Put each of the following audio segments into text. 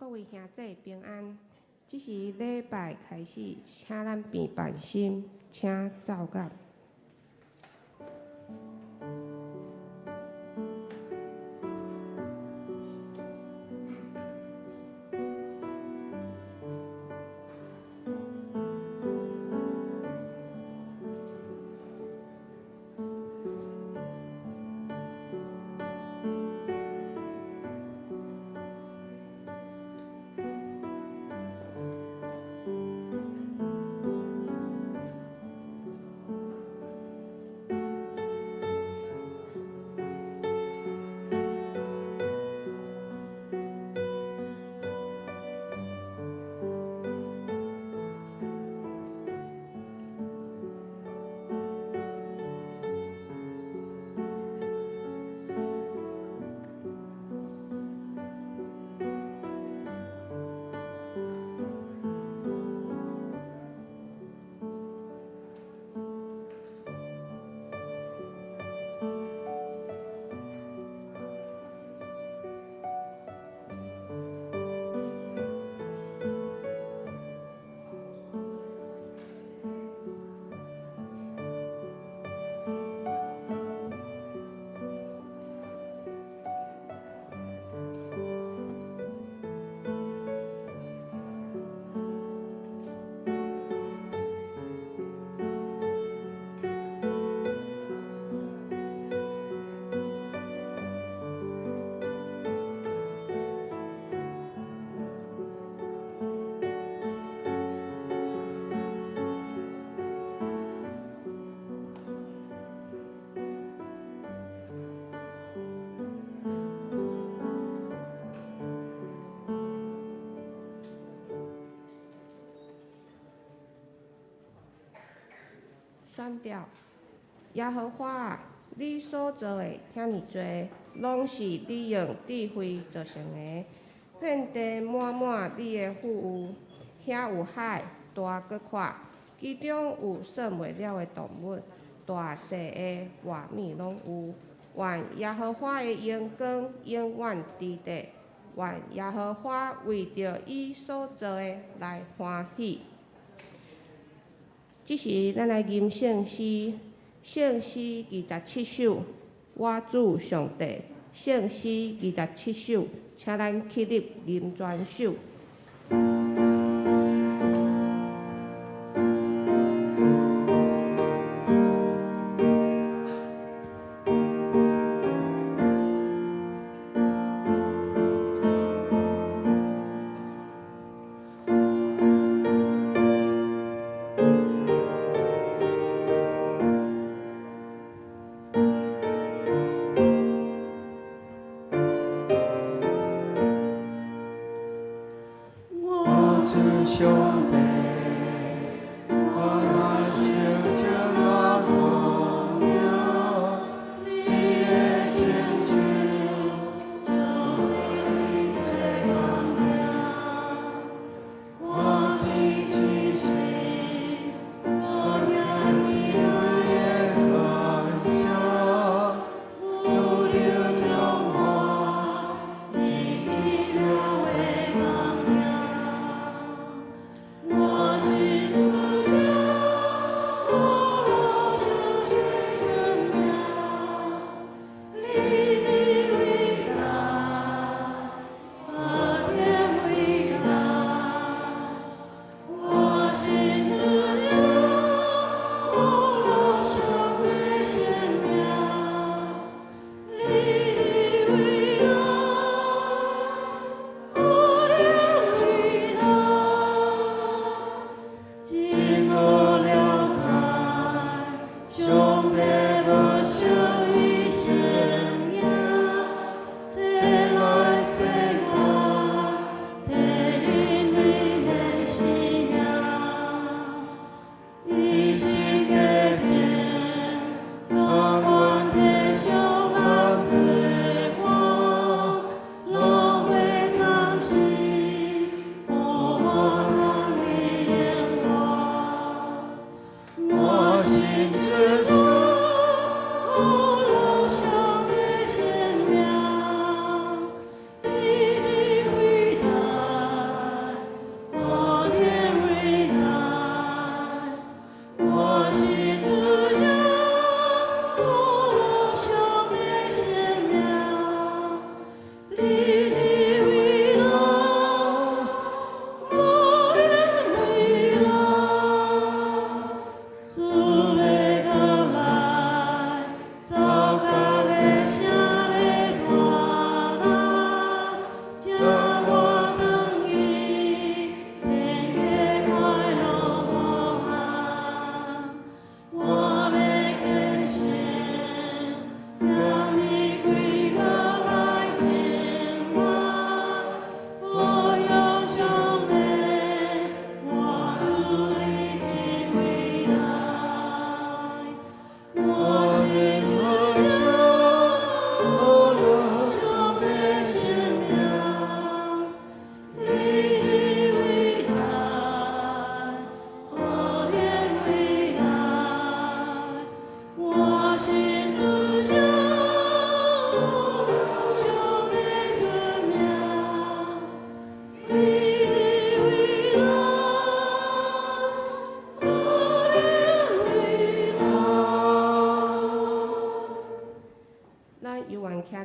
各位兄弟平安。這是禮拜開始，請咱平凡心，請奏樂。選調，耶和華啊，你所造的遐爾濟，攏是你用智慧造成的，遍地滿滿你的富有，遐有海大閣闊，其中有算袂了的動物，大細的活物攏有。願耶和華的榮光永遠佇地，願耶和華為著伊所造的來歡喜。這時，咱來吟聖詩，聖詩27首，我主上帝，聖詩二十七首，請咱起立吟全首。我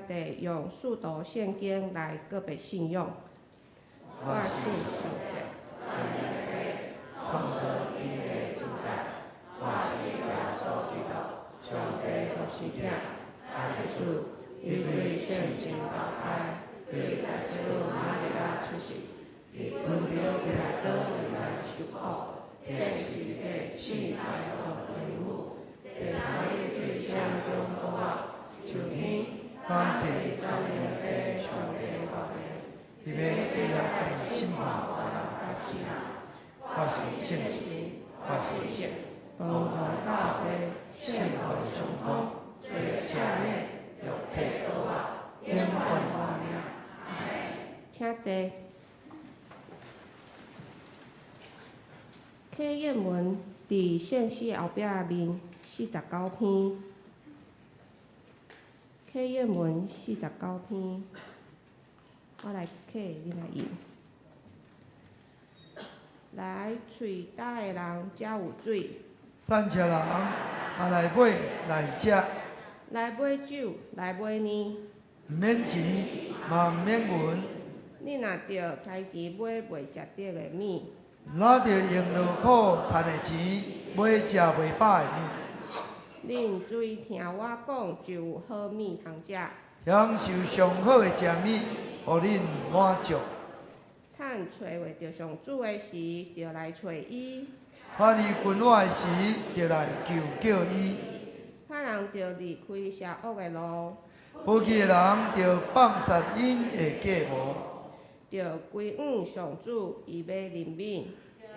地用使徒聖經來告白信仰。我信上帝，創造天地主宰，我是耶穌基督，上帝獨生囝，咱的主，伊對聖神投胎，對十七瑪利亞出世，佇本丟彼拉多入來受苦，釘十字架死埋葬歸母，第三日對死人中復活，上天，轉一轉兩地上帝右邊，伊欲對遐來審判活人佮死人。我是聖神，我是聖，同父甲爸，聖父相通，做赦免肉體惡肉，永遠的活命。請坐。啟應文佇聖詩後壁面49篇。啟應文四十九篇，我來啟，恁來印。來，喙焦的人才有水。散赤人嘛來買來食。來買酒，來買奶。毋免錢，嘛毋免銀。你若著刣錢買袂食著的物。若著用勞苦趁的錢買食袂飽的物。恁注意聽我講，就有好物通食。享受上好的食物，予恁滿足。趁揣袂著上主的時，就來揣伊。反伊困我的時，就來求叫伊。歹人著離開邪惡的路。無義的人著放殺𪜶的計謀。著歸向上主，伊欲憐憫。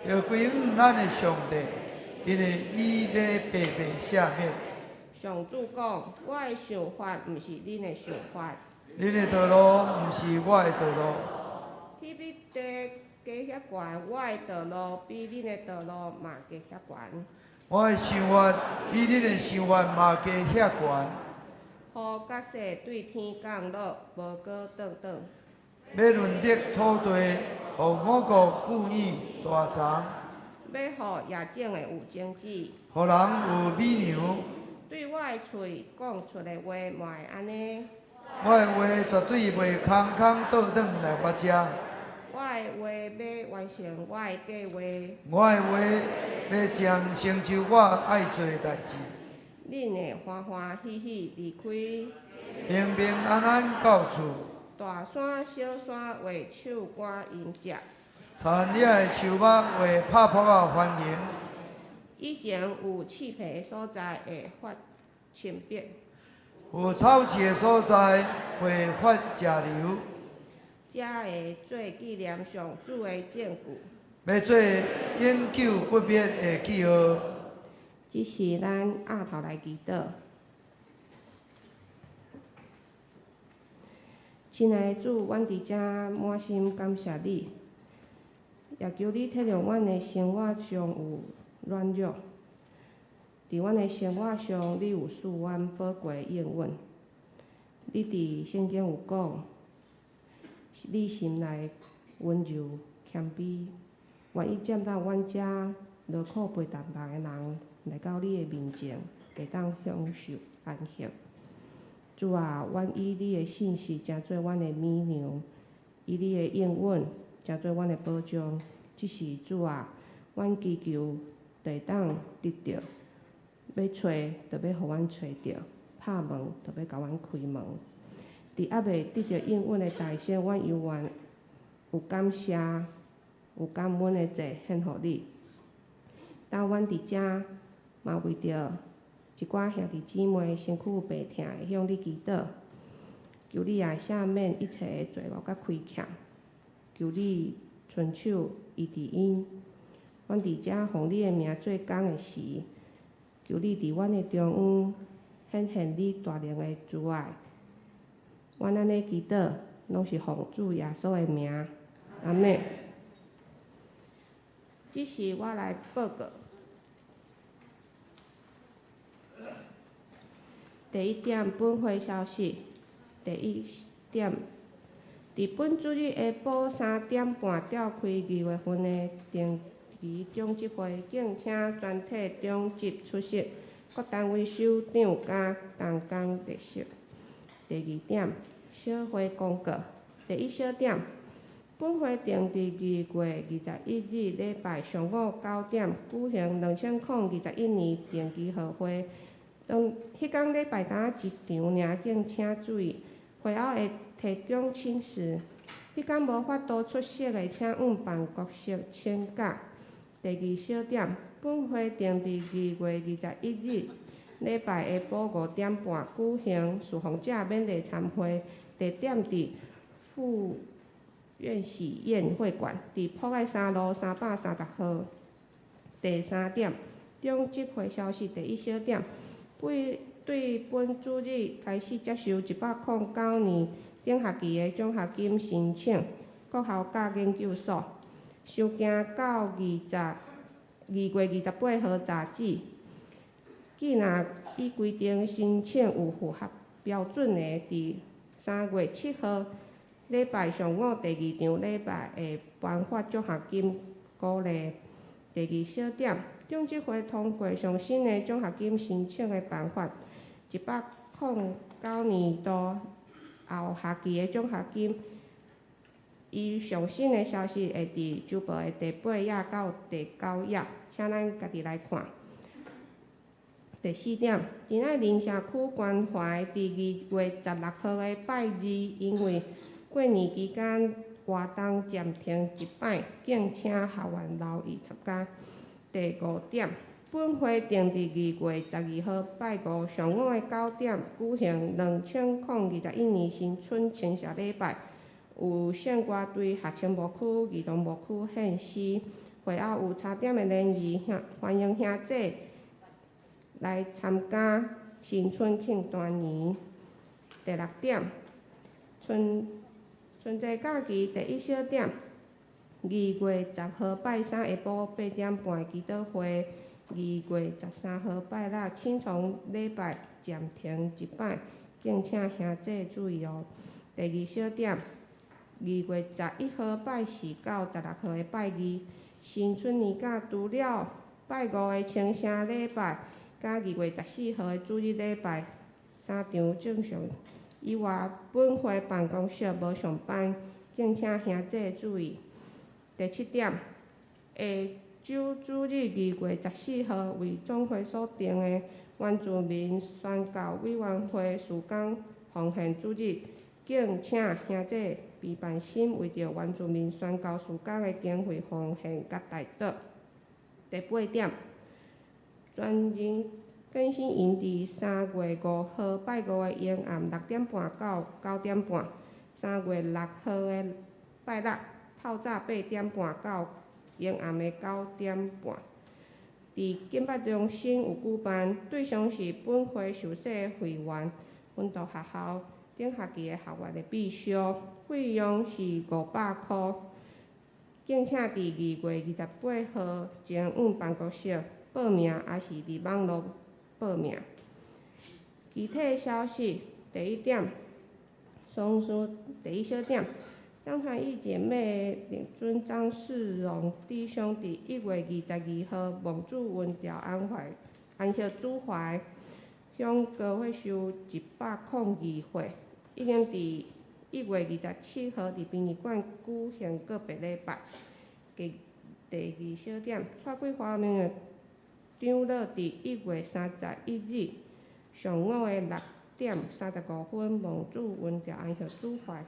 著歸向咱的上帝，因為伊欲白白赦免。上主講：我的想法毋是恁的想法。恁的道路毋是我的道路。天比地低遐懸，我的道路比恁的道路嘛低遐懸。我的想法比恁的想法嘛低遐懸。雨佮雪對天降落，無閣轉轉。欲潤澤土地，予五穀供應大欉。欲予野種的有種子，予人有米糧。對我的喙講出的話，嘛會按呢。我的話絕對袂空空倒轉來我遮。我的話欲完成我的計劃。我的話欲將成就我愛做的代誌。恁會歡歡喜喜離開，平平安安到厝。大山小山畫樹竿迎接。田野的樹木畫拍噗仔歡迎。以前有刺皮的所在會發青碧。有草刺的所在會發石榴。才會做紀念上主的證據。欲做永久不滅的記號。這時咱徼頭來祈禱。親愛的主，阮佇遮滿心感謝你，也求你體諒阮的生活上有軟弱。佇阮的生活上，你有賜阮寶貴的應允。你佇聖經有講，你心內溫柔謙卑，願意接納阮遮勞苦背擔重的人來到你的面前，會當享受安息。主啊，阮以你的信實成做阮的米糧，以你的應允成做阮的保障。這時主啊，阮祈求就會當得著，欲揣就欲予阮揣著，拍門就欲共阮開門。佇猶未得著應允的代先，阮猶原有感謝、有感恩的祭獻予你。當阮佇遮嘛為著一寡兄弟姊妹身軀有病痛，會向你祈禱，求你也赦免一切的罪惡佮虧欠，求你伸手醫治𪜶。阮佇遮奉你的名做工的時，求你佇阮的中央顯現你大能的慈愛。阮按呢祈禱，攏是奉主耶穌的名，阿們。這時我來報告。第一點，本會消息。第一點，佇本主日下晡3點半召開2月份的定期長執會，敬請全體長執出席，各單位首長佮同工列席。第二點，小會公告。第一小點，本會定佇2月21日禮拜上午9點舉行2021年定期號會。當彼工禮拜單一場爾，敬請注意。會後會提供飲食。彼工無法度出席的，請向辦公室請假。第二小點，本會定佇2月21日禮拜下晡5點半舉行侍奉者勉勵餐會，地點佇富苑喜宴會館，佇博愛三路330號。第三點，長執會消息第一小點，對本主日開始接受109年頂學期的獎學金申請，國校佮研究所，收件到2月28號截止。既若依規定申請有符合標準的，佇3月7號禮拜上午第二場禮拜會頒發獎學金鼓勵。第二小點，長執會通過上新的獎學金申請的辦法，109年度後學期的獎學金，伊上新的消息會佇週報的第八頁到第九頁，請咱家己來看。第四點，仁愛鄰社區關懷佇2月16號的拜二，因為過年期間活動暫停一擺，敬請學員留意參加。第五點，本會定佇2月12號拜五上午的9點舉行2021年新春稱謝禮拜，有聖歌隊學青牧區、兒童牧區獻詩，會後有茶點的聯誼，歡迎兄弟來參加新春慶團圓。第六點，春節假期第一小點，2月10號拜三下晡8點半祈禱會，2月13號拜六青松禮拜暫停一擺，敬請兄弟注意哦。第二小點，2月11號拜四到16號的拜二，新春年假除了拜五的稱謝禮拜，佮2月14號的主日禮拜三場正常以外，本會辦公室無上班，敬請兄弟注意。第七點，下週主日2月14號為總會所定的原住民宣教委員會事工奉獻主日，敬請兄弟備辦心為著原住民宣教事工的經費奉獻佮代禱。第八點，全人更新營佇3月5號拜五的暝暗6點半到9點半，3月6號的拜六透早8點半到暝暗的9點半，佇敬拜中心有舉辦，對象是本會受洗的會員、分道學校頂學期的學員的必修，費用是500箍。敬請佇2月28號前往辦公室報名，抑是佇網路報名。具體消息，第一點，雙數第一小點，張傳義姐妹領尊張世榮弟兄佇1月22號蒙主恩召安懷安息主懷，享高歲壽102歲，已經佇1月27號佇殯儀館舉行告別禮拜。第二小點，蔡桂華明的長老佇1月31日上午的6點35分，蒙主恩召安息主懷，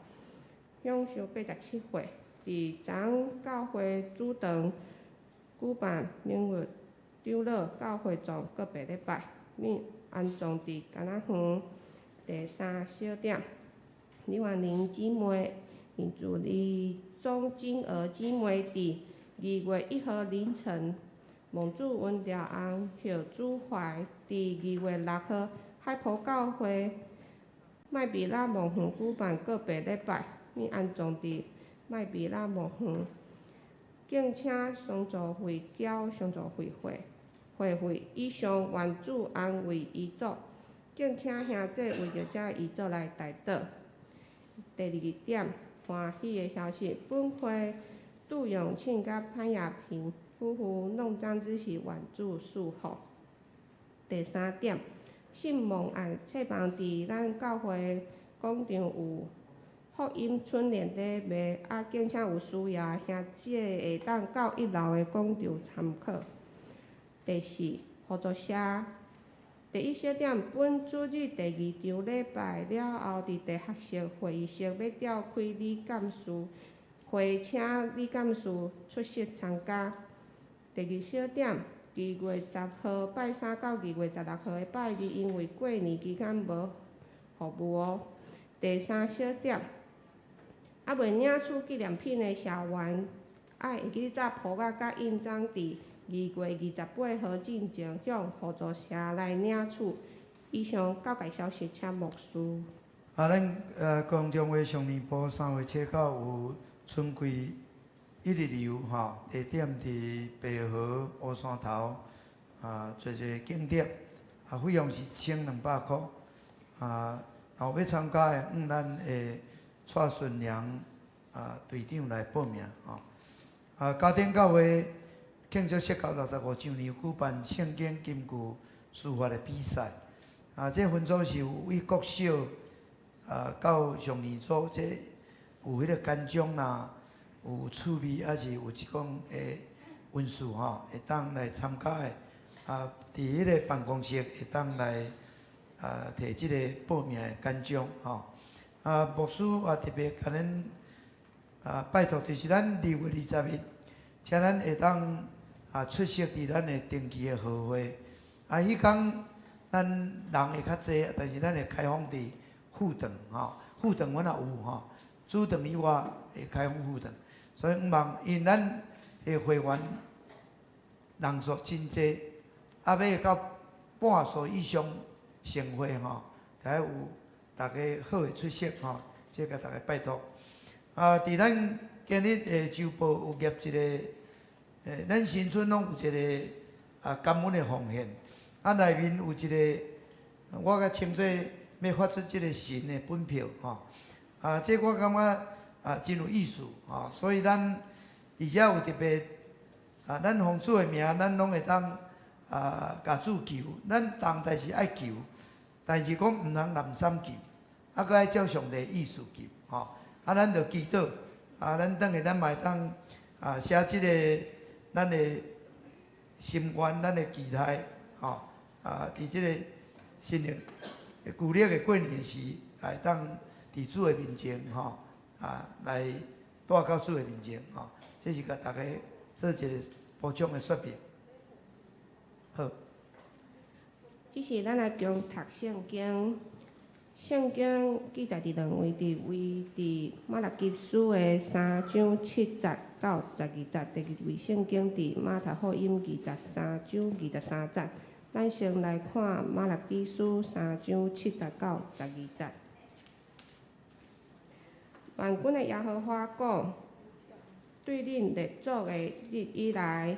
享壽87歲，佇長教會主堂舉辦明日長老教會葬告別禮拜，安葬佇柑仔園。第三小點，李婉玲姊妹、李鍾金娥姊妹佇2月1號凌晨，蒙主恩召安息主懷，佇2月6號海埔教會麥比拉墓園舉辦告別禮拜，物安葬佇麥比拉墓園。敬請喪葬費繳喪葬費會會費以上，願主安慰遺族。敬請兄弟為著這遺族來代禱。第二點，歡喜的消息，本會杜永慶佮潘亞平夫婦弄璋之喜，願主賜福。第三點，信望愛冊房佇咱教會廣場有福音春聯咧賣，啊，敬請有需要的兄姊會當到一樓的廣場參考。第四，合作社。第一小點，本主日第二場禮拜了後，佇地學室會議室欲召開理監事會，請理監事出席參加。第二小點，2月10號拜三到2月16號的拜二，因為過年期間無服務哦。第三小點，猶未領取紀念品的社員，愛會記紮簿仔佮印章，佇2月28號進前向互助社來領取。以上教界消息，請牧師。啊，咱公眾會上年部3月7有春季一日遊吼，地點佇白河烏山頭啊，做一个景點，啊，費用是1200箍。啊，若有欲參加的，咱會蔡順良啊隊長來報名吼。啊，家庭教會慶祝設教65週年，舉辦聖經金句書法的比賽。啊，這分組是有為國小啊到上年組，這有彼个簡章啦，有趣味，抑是有這種的文書吼，會當來參加的。啊，佇彼个辦公室會當來啊提這個報名的簡章吼。啊，牧師也特別共恁啊拜託，就是咱2月20日，請咱會當啊出席佇咱的定期的合會。啊，彼工咱人會較濟，但是咱會開放佇副堂吼，副堂阮也有吼，主堂以外會開放副堂，所以毋望因為咱的會員人數真濟，啊，欲到半數以上成會吼，才有大家好的出席吼，這共大家拜託。啊，佇咱今日的週報有夾一個，咱新村攏有一個啊感恩的奉獻，啊內面有一個，我共稱做欲發出這個神的本票吼，啊，這我感覺啊真有意思吼，所以咱而且有特別啊，咱奉主的名，咱攏會當啊共主求，咱逐項代誌愛求，但是講毋通濫三求，啊，閣愛照上帝意思求吼，啊，咱就祈禱，啊，咱等下咱嘛會當啊寫這個咱的心願，咱的期待，吼，啊，佇這個新曆舊曆的過年時，會當佇主的面前，吼，啊，來帶到主的面前，吼，這是共大家做一個補充的說明。好。這是咱來共讀聖經，聖經記載佇兩位佇位佇馬拉基書的三章七節到12節，第二位聖經佇馬太福音23章23節。咱先來看馬拉基書三章七節到12節。萬軍的耶和華講：對恁列祖的日以來，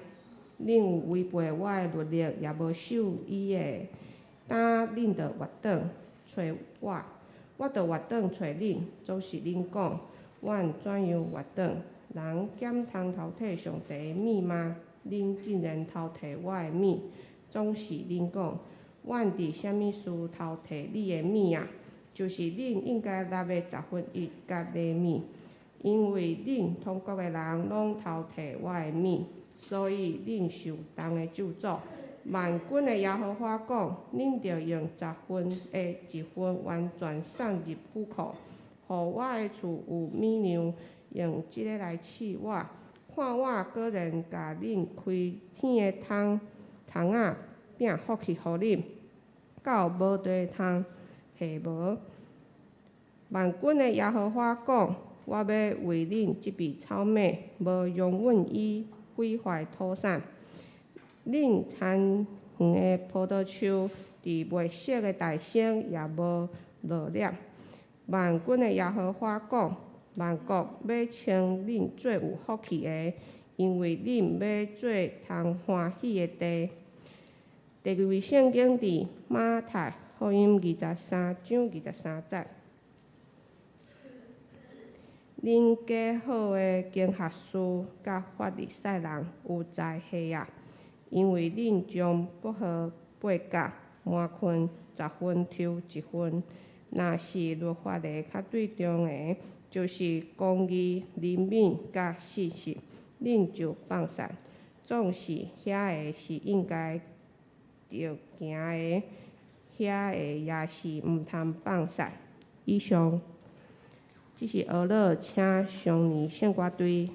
恁有違背我的律例，也無守伊的。今恁著越轉揣我，我著越轉揣恁。總是恁講，阮怎樣越轉？人敢通偷提上帝的物嗎？恁竟然偷提我的物。總是恁講，阮佇啥物事偷提你的物啊？就是恁應該納的十分一佮禮物，因為恁統國的人攏偷提我的物，所以恁受重的咒詛。萬軍的耶和華講：恁著用十分的一分完全送入府庫，予我的厝有物糧，用這个來試我，看我果然共恁開天的窗窗仔，餅福氣予恁，到無地通下無。萬軍的耶和華講：我欲為恁積備草麥，無容允伊毀壞土產。恁田園的葡萄樹，佇麥熟的大省也無落粒。萬軍的耶和華講：萬國欲稱恁做有福氣的，因為恁欲做通歡喜的地。第二位聖經佇馬太福音23章23節。恁假好的經學士佮法利賽人有災禍啊！因為恁將薄荷、八角、麻昆十分抽一分，若是律法的較對重的，就是公義、憐憫佮信實，恁就放散。總是遐个是應該著行的，遐个也是毋通放散。以上，這是俄勒請上年聖歌隊。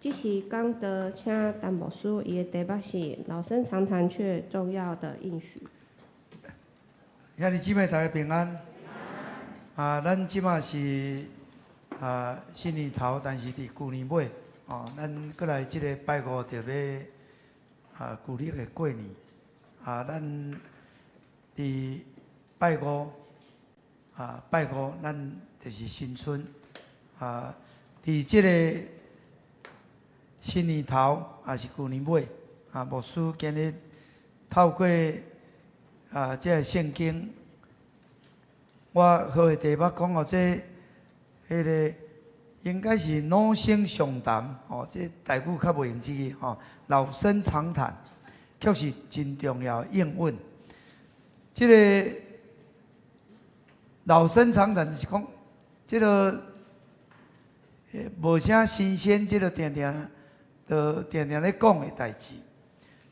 這是講道，請陳牧師，伊的題目是老生常談卻重要的應許。兄弟姊妹，大家平安。啊，咱這馬是新年頭，但是佇舊年尾，哦，咱閣來這个拜五就欲舊曆的過年。啊，咱佇拜五，咱就是新春。啊，佇這个新年頭，抑是舊年尾，牧師今日透過這个聖經，我予的題目講哦，這彼个應該是老生常談，哦，這台語較袂用這个吼，老生常談，卻是真重要的應允。這个老生常談就是講，這个無啥新鮮，這个定定都定定咧講的代誌。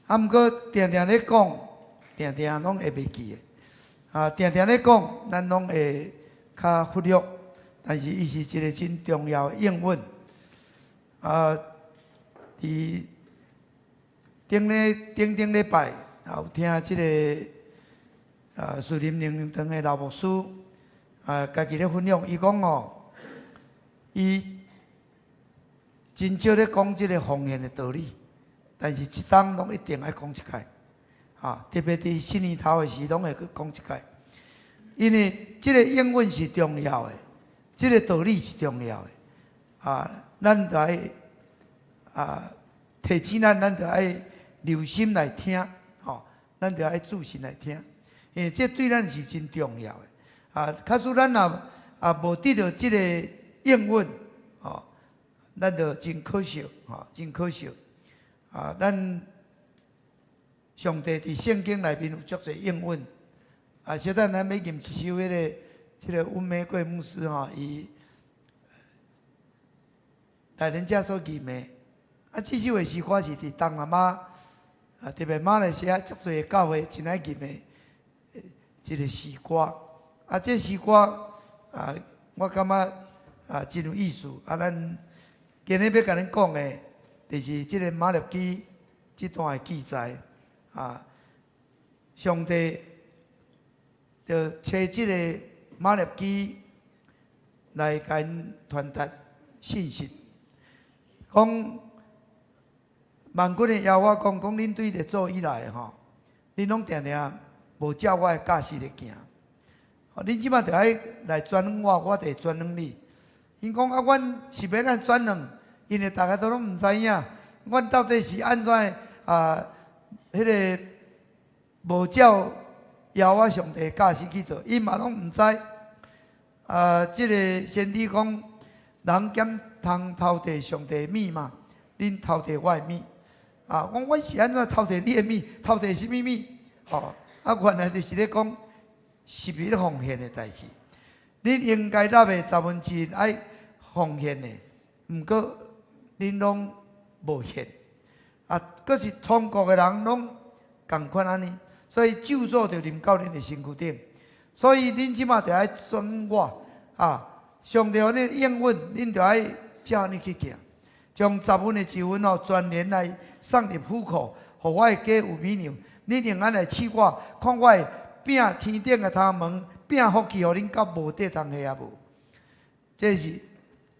啊，毋過定定咧講，定定攏會袂記的。啊，定定咧講，咱攏會較忽略，但是伊是一个真重要的應允。啊，佇頂咧頂頂禮拜，有聽這个樹林靈糧堂的老牧師家己咧分享，伊講哦，伊真少咧講這个奉獻的道理，但是一冬攏一定愛講一擺，特別佇新年頭的時，攏會閣講一擺，因為這个應允是重要的，這个道理是重要的，咱著愛提醒咱，咱著愛留心來聽，吼，咱著愛注神來聽，因為這對咱是真重要的。假使咱若無得著這个應允，吼，咱就真可惜，吼，真可惜。咱上帝佇聖經內面有足濟應允。小等咱欲吟一首彼个，這个溫玫瑰牧師吼，伊來人家所吟的。這首的詩歌是佇東南亞，特別馬來西亞足濟教會真愛吟的一个詩歌。這詩歌我感覺真有意思。咱今日欲共恁講的，就是這个瑪拉基這段的記載。上帝就揣這个瑪拉基來共𪜶傳達信息，講萬軍的耶和華講講恁對列祖以來吼，恁攏定定無照我的教示咧行。恁這馬著愛來轉轉我，我就會轉轉你。𪜶講啊，阮是欲按怎轉轉？因為逐家都攏毋知影，阮到底是按怎啊？彼个無照耶和華上帝的教示去做，𪜶嘛攏毋知。這个先知講，人敢通偷提上帝的物嗎？恁偷提我的物。講阮是按怎偷提你的物？偷提啥物物？吼，原來就是咧講十一奉獻的代誌。恁應該納的十分之一愛奉獻的，毋過恁攏無獻。閣是通國的人攏仝款按呢，所以咒詛就臨到恁的身軀頂。所以恁這馬著愛轉我啊！上帝予恁應允，恁著愛照按呢去行，將十分的一分哦，全然來送入府庫，予我的家有米糧。恁用按呢來試我，看我會摒天頂的窗門，摒福氣予恁到無地通下無？這是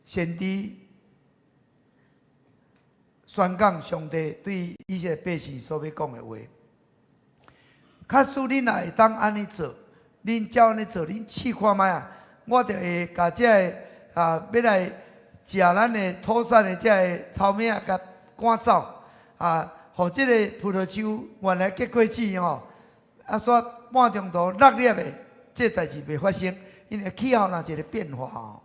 先知宣講上帝對以色列百姓所欲講的話。假使恁若會當按呢做，恁照按呢做，恁試看覓啊？我就會共這个欲來食咱的土產的這个草蛉仔共趕走，予這个葡萄樹原來結果子吼，煞半中途落粒的，這代誌袂發生，因為氣候若一个變化吼，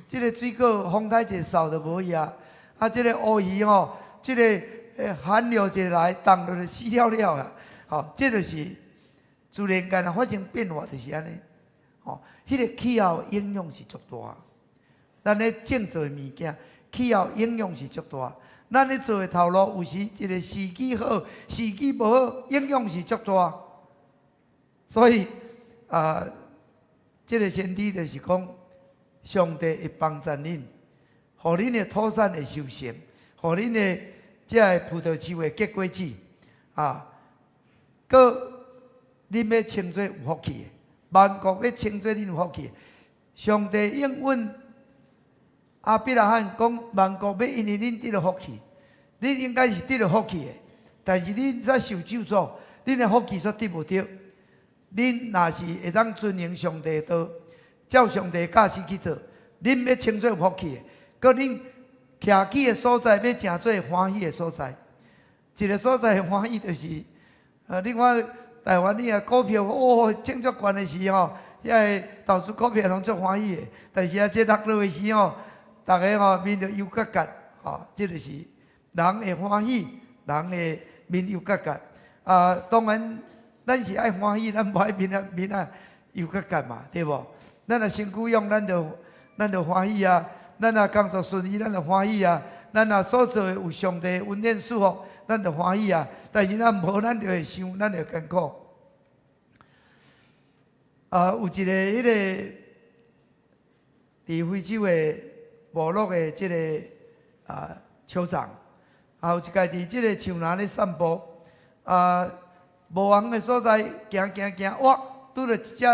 這个水果風颱一掃就無去啊，這个烏魚吼，這个寒流一來，凍落就死了了啊！吼，這就是自然界若發生變化就是按呢，吼，彼个氣候影響是足大。咱咧種做的物件，氣候影響是足大。咱咧做的頭路，有時一个時機好，時機無好，影響是足大。所以這个先知就是講，上帝會幫助恁，予恁的土產會收成，予恁的這个葡萄樹會結果子，啊，閣恁欲稱做有福氣的，萬國欲稱做恁有福氣的。上帝應允亞伯拉罕講，萬國欲因為恁得著福氣，恁應該是得著福氣的，但是恁煞受咒詛，恁的福氣煞得無著。恁若是會當遵行上帝的道，照上帝的教示去做，恁欲稱做有福氣的。閣恁徛起的所在，欲成做歡喜的所在。一个所在歡喜就是，你看台灣你若股票哦，升足懸的時吼，遐个投資股票攏足歡喜的。但是啊，這落落的時吼，逐个吼面就憂結結，吼，這就是人會歡喜，人的面憂結結。啊，當然咱是愛歡喜，咱無愛面啊面啊憂結結嘛，對無？咱若身軀勇，咱就歡喜啊。咱若工作順利，咱就歡喜啊。咱若所做的有上帝恩典祝福，咱就歡喜啊。但是咱無，咱就會想，咱就艱苦。啊，有一个彼个佇非洲的部落的這个酋長，啊，有一擺佇這个樹林咧散步，啊，無遠的所在，行行行，哇，拄著一隻，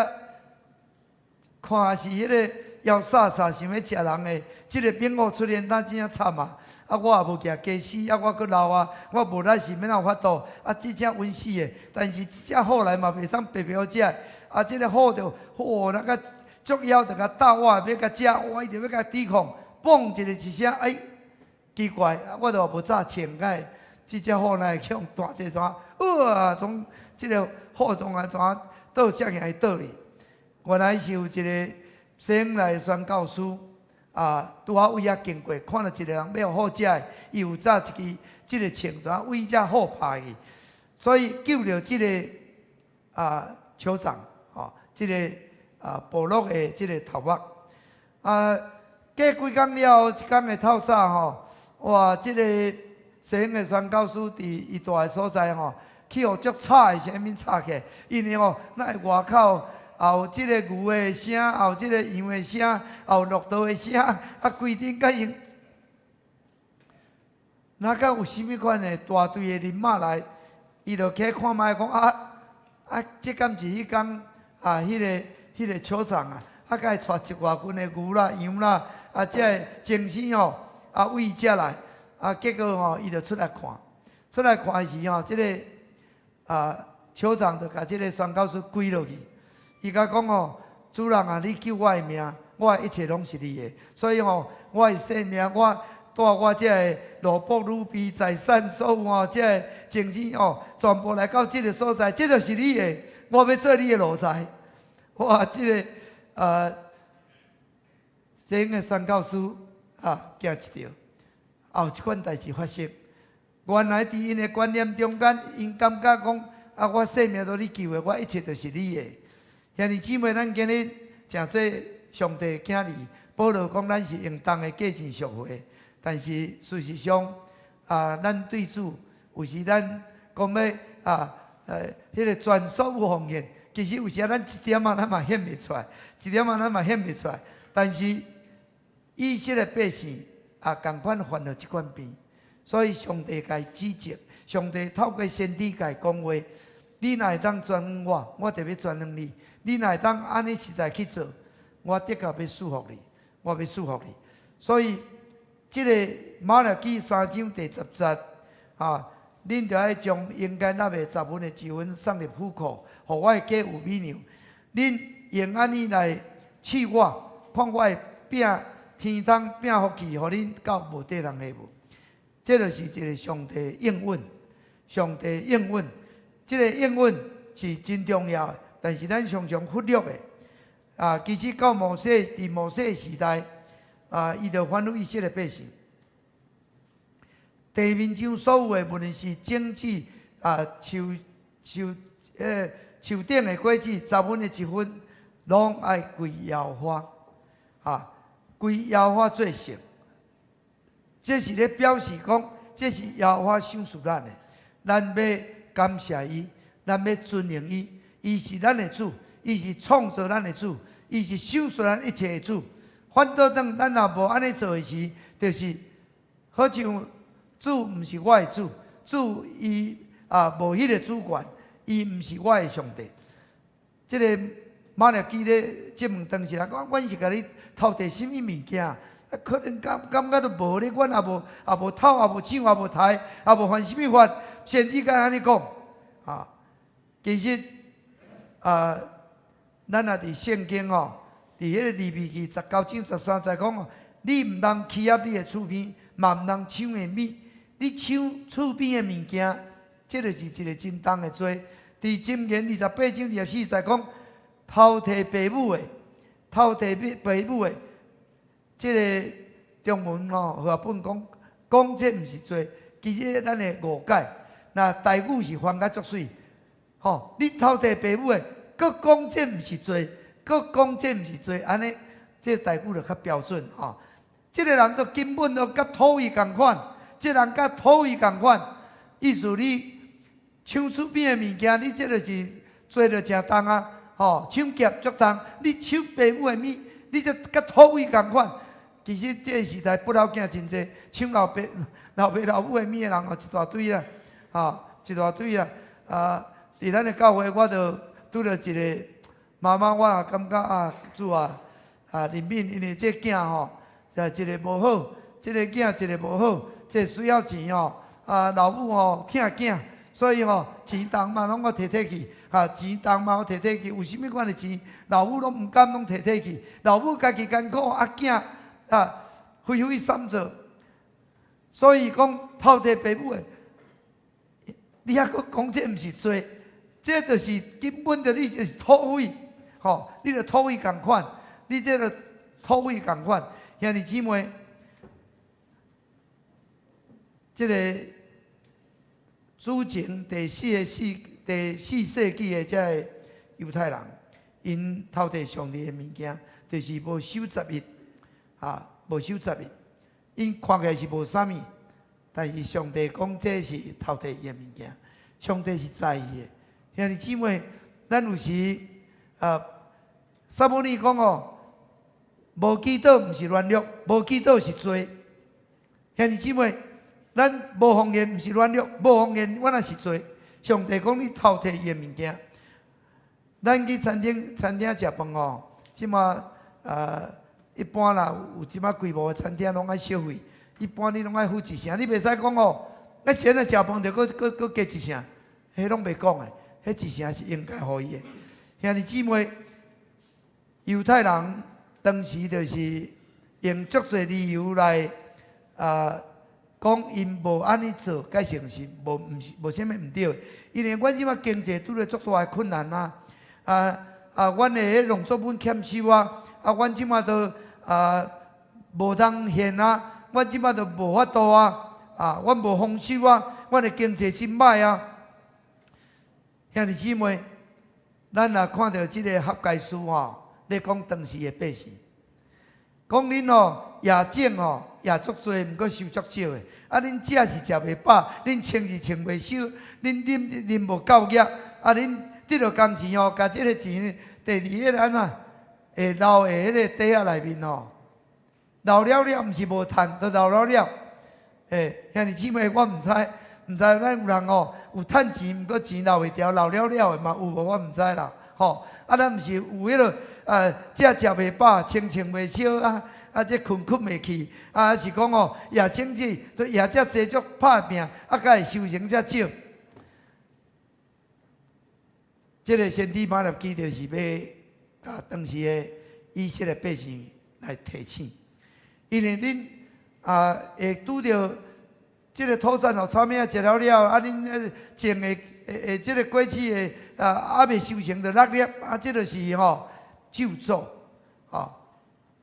看是彼个妖煞煞想欲食人的，這个猛虎出現，那真正慘啊！啊，我也無舉家私，啊，我閣老啊，我無力是欲按怎有法度？啊，這隻穩死的，但是這隻虎來嘛袂當白白予食，啊，這个虎就，吼，那個足枵就共鬥我，欲共食，哇，伊就欲共抵抗，嘣一个一聲，哎，奇怪，啊，我都無早穿該，這隻虎哪會去予大隻怎？哇，從這个虎從啊怎倒隻去倒去？原來是有一个聖經內宣教師啊，拄好為遐經過，看著一个人欲予虎食的，伊有紮一支這个銃，怎為這虎拍去，所以救著這个酋長，吼，這个部落的這个頭目。啊，過幾工了後，一工的透早吼，哇，這个聖經的宣教師佇伊蹛的所在吼，去予足吵的聲音吵起來，因為吼，那外口也有這个牛的聲，也有這个羊的聲，也有駱駝的聲，啊，規陣共𪜶，哪敢有啥物款的大隊的人馬來，伊就起看覓講啊啊，這敢是彼工啊，彼个酋長啊，啊，敢會帶一外群的牛啦、羊啦，啊，這个精神吼，啊，為這來，啊，結果吼，伊就出來看，出來看的時吼，這个酋長就共這个宣教師跪落去。伊共講吼，主人啊，你救我的命，我的一切攏是你的，所以吼，我的性命，我帶我這个奴僕、奴婢、財產，所有吼，這个精神吼，全部來到這个所在，這就是你的，我欲做你的奴才。哇，這个聖經的宣教師啊，驚一跳，也有這款代誌發生。原來佇𪜶的觀念中間，𪜶感覺講啊，我性命都你救的，我一切都是你的。兄弟姊妹，咱今日誠做上帝的囝兒，保羅講咱是用重的價錢贖回，但是事實上啊，咱對主有時咱講欲啊，彼个全所有奉獻，其實有時咱一點仔咱嘛獻袂出來，一點仔咱嘛獻袂出來。但是以色列百姓也仝款犯著這款病，所以上帝共伊指責，上帝透過先知共伊講話：你若會當轉向我，我就欲轉向你。你若會當按呢實在去做，我的確欲祝福你，我欲祝福你。所以，這个瑪拉基三章第十節啊，恁著愛將應該納的十分的一分送入府庫，予我的家有米糧。恁用按呢來試我，看我會摒天窗摒福氣，予恁到無地通下無？這就是一个上帝應允，上帝應允，這个應允是真重要的。但是咱常常忽略的，啊，其實到摩西佇摩西時代，啊，伊就吩咐以色列百姓，地面上所有的，無論是種子啊、樹頂的果子，十分的一分，攏愛歸耶和華，啊，歸耶和華做聖。這是咧表示講，這是耶和華賞賜咱的，咱欲感謝伊，咱欲尊榮伊。伊是咱的主，伊是創造咱的主，伊是賞賜咱一切的主。反倒轉咱若無按呢做的時，就是好像主毋是我的主，主伊啊無彼个主權，伊毋是我的上帝。這个瑪拉基咧質問當時人講，阮是共你偷提啥物物件？啊，可能感覺都無咧，阮也無偷，也無搶，也無刣，也無犯啥物法。先知敢按呢講啊？其實啊，咱若佇聖經吼，佇彼个利未記19章13節講，你毋通欺壓你的厝邊，嘛毋通搶伊的物。你搶厝邊的物件，這就是一个真重的罪。佇箴言28章24節講，偷提爸母的，偷提爸母的，這个中文吼和合本講，講這毋是罪，其實咱的誤解。若台語是翻甲足媠，吼，你偷提爸母的，閣講這毋是罪，閣講這毋是罪，按呢，這个台語就較標準吼。這个人就根本就佮土匪仝款，這个人佮土匪仝款，意思你搶厝邊的物件，你這就是罪就誠重啊！吼，搶劫足重，你搶爸母的物，你這佮土匪仝款。其實這个時代不老囝真濟，搶老爸老母的物的人吼一大堆啦，吼，一大堆啦。啊，佇咱的教會，我就拄著一个媽媽，我也感覺啊，主啊，啊，憐憫，因為這囝吼，一个無好，這个囝一个無好，這需要錢吼，啊，老母吼疼囝，所以吼錢重嘛攏予提提去，啊，錢重嘛予提提去，有啥物款的錢，老母攏毋敢攏提提去，老母家己艱苦，啊囝啊揮揮散做，所以講偷提爸母的，你猶閣講這毋是罪，這就是根本就你就是土匪，吼，你就土匪仝款，你這个土匪仝款，兄弟姊妹，這个主前第四世紀的這个猶太人，𪜶偷提上帝的物件，就是無守十一，啊，無守十一，𪜶看起來是無啥物，但是上帝講這是偷提伊的物件，上帝是在意的。兄弟姊妹，咱有時啊，撒母耳講哦，無祈禱毋是軟弱，無祈禱是罪。兄弟姊妹，咱無奉獻毋是軟弱，無奉獻阮也是罪。上帝講你偷提伊的物件，咱去餐廳食飯吼，這馬一般啦，有這馬規模的餐廳攏愛收費，一般你攏愛付一成，你袂使講哦，咱先來食飯就閣閣閣加一成，彼攏袂講的，彼一成是應該予伊的。兄弟姊妹，猶太人當時就是用足濟理由來啊講，𪜶無按呢做，改成是無毋是無啥物毋對。因為阮這馬經濟拄著足大的困難啊，啊啊，阮的彼農作物欠收啊，啊，阮這馬都啊無通獻啊，阮這馬都無法度啊，啊，阮無豐收啊，阮的經濟真歹啊。兄弟姊妹，咱若看著這个哈該書吼，咧講當時的百姓，講恁吼也種吼也足濟，毋過收足少的。啊，恁食是食袂飽，恁穿是穿袂少，恁啉啉無夠額，啊，恁得著工錢吼，共這个錢第二个按怎會留佇彼个袋仔內面吼，留了了，毋是無趁，都留了了。欸，兄弟姊妹，我毋知，毋知咱有人吼有趁錢，毋過錢留袂牢，留了了的嘛有無？我毋知啦，吼。啊，咱毋是有彼个啊，食食袂飽，穿穿袂少啊，啊，這睏睏袂去，啊，是講哦，也種子，都也遮濟足拍拚，啊，才會收成遮少。這个先知瑪拉基就是欲共當時的以色列百姓來提醒，因為恁啊會拄著這个土產予草蛉食了了，啊，恁種的會這个果子的啊，猶未收成就落粒，啊，這就是吼咒詛，吼，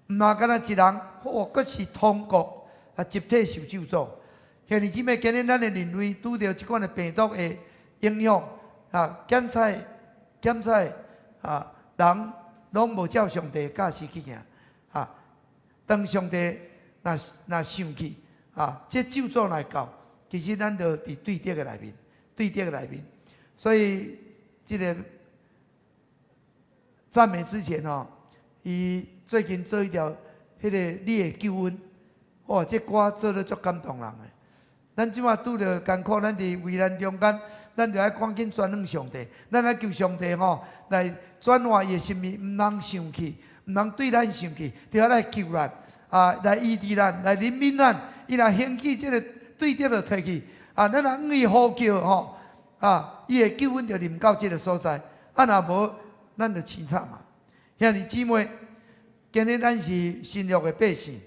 毋若干焦一人，哦，閣是通國啊，集體受咒詛。兄弟姊妹，今日咱的人類拄著這款的病毒的影響，啊，檢測檢測啊，人攏無照上帝的教示去行，啊，當上帝若若生氣，啊，這咒詛來到，其實咱就佇對敵的內面，對敵的內面，所以這个讚美之前吼，伊最近做一條彼个你的救恩，哇！這歌做得足感動人的。咱這馬拄著艱苦，咱佇危難中間，咱就愛趕緊轉向上帝。咱愛求上帝吼來轉化伊的心意，毋通生氣，毋通對咱生氣，著愛來救咱，啊，來醫治咱，來憐憫咱。伊若興起這个對敵就退去，啊，咱若向伊呼叫吼，啊，伊的救恩就臨到這个所在。啊，若無，咱就凄慘啊！兄弟姊妹，今日咱是新約的百姓，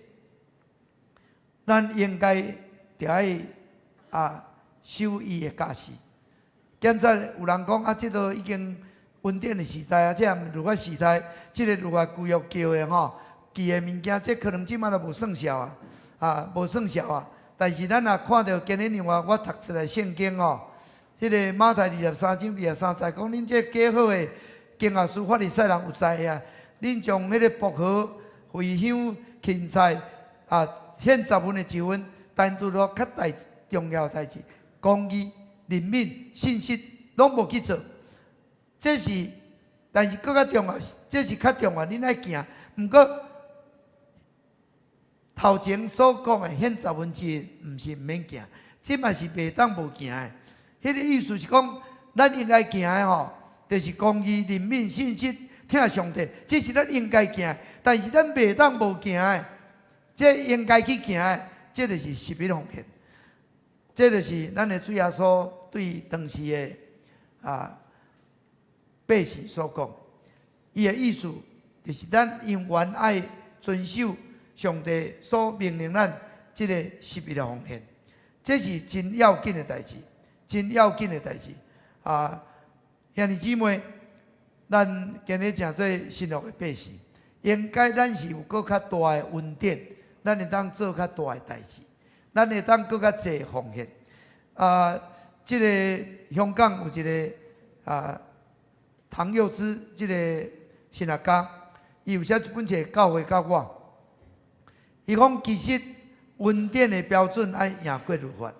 咱應該著愛啊守伊的教示。現在有人講啊，這都已經恩典的時代啊，這律法時代，這个律法舊約叫的吼，記的物件，這可能這馬都無算數啊，啊，無算數啊。但是咱若看著今日另外我讀一个聖經吼，彼个馬太23章23節講，恁這假好的經學師法利賽人有災啊！恁將彼个薄荷、茴香、芹菜啊，獻十分的一分，但拄著較大重要的代誌，公義、憐憫、信實，攏無去做。這是，但是閣較重要，這是較重要，恁愛行。毋過頭前所講的獻十分之一，毋是毋免行，這嘛是袂當無行的。彼个意思是講，咱應該行的吼，就是公義、憐憫、信實、疼上帝，這是咱應該行。但是咱袂當無行的，這應該去行的，這就是十一奉獻。這就是咱的主耶穌對當時的啊百姓所講。伊的意思就是咱永遠愛遵守上帝所命令咱這个十一的奉獻，這是真要緊的代誌，真要緊的代誌。啊，兄弟姊妹，咱今日成做新約的百姓，應該咱是有閣較大的恩典，咱會當做較大的代誌，咱會當閣較濟奉獻。啊，這个香港有一个啊唐佑之這个神學家，伊有寫一本冊教誨教我。伊講其實恩典的標準愛贏過律法，